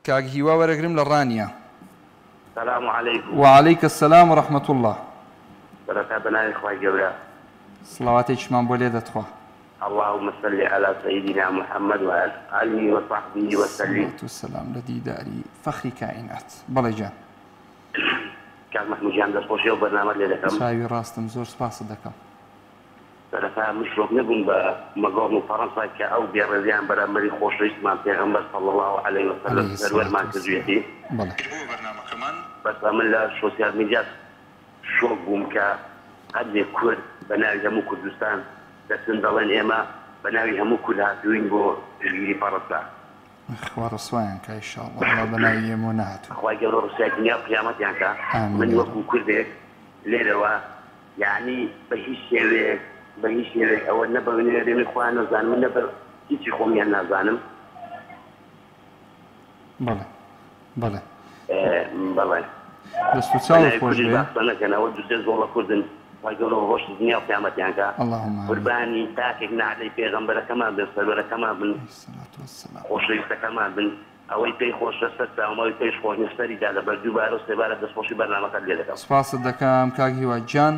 کاک هیوا وەرەگرم لە ڕانیە. سلام علیکم. وعلیک السلام و رحمە اللە. سەرەتا بەناوی خوای گەورە. سڵاواتێکیشمان بۆ لێدە تخوا. اللهم صل علی سیدنا محمد و آله و صحبه و سلم. سڵات و سەلام لە دیداری فەخری کائینات. بەڵێ گیان. کاک مەحمود گیان دەستخۆشی ئەو بەرنامەت لێ دەکەم. چاوی ڕاستم زۆر سپاست دەکەم. سەرەتا من شۆک نەبووم بە مەگۆڕن و فەڕەنسا کە ئەو بێڕێزیان بەرامبەری خۆشەویستمان پێغەمبەر صلی اللە علیە وسلم علیە سەروەرمان الصلوة والسلام کردویەتی. بەڵێ. بەس ئەمن لە سۆسیال میدیا شۆک بووم کە هەندێک کورد بە ناوی هەموو کوردستان دەچن دەڵێن ئێمە بە ناوی هەموو کورد هاتووین بۆ پشتگیری فەڕەنسا. خوا ڕسوایان کا ئیشاڵڵا وەڵا بە ناوی ئێمەوە نەهاتوون. خوای گەورە ڕسوای دنیا و قیامەتیان کا. آمین من یا وەکو رب. کوردێک لێرەوە یەعنی بە هیچ شێوەیەک بە هیچ شێوەیەک ئەوە نە بە نوێنەری خۆیان نەزانم نە بە هیچی خۆمیان نازانم. بەڵێ بەڵێ. بەڵێ. دەست و بە چاوت ناوی خۆش کوردیش بێ. با قسە نەکەن ئەوە دوو سێ زۆڵە کوردن خوای گەورە ڕۆشی دنیا و قیامەتیان کا. اللهم آمین. قوربانی تاکێک نەعلەی پێغەمبەرەکەمان بن سەروەرەکەمان بن علیە الصلوة والسلام. خۆشەویستەکەمان بن ئەوەی پێی خۆشە سەر چاوم ئەوەی پێیش خۆش نیە سەری دادە بەر دووبارە و سێبارە دەستخۆشی بەرنامەکەت لێ دەکەم. سپاست دەکەم کاک هیوا گیان.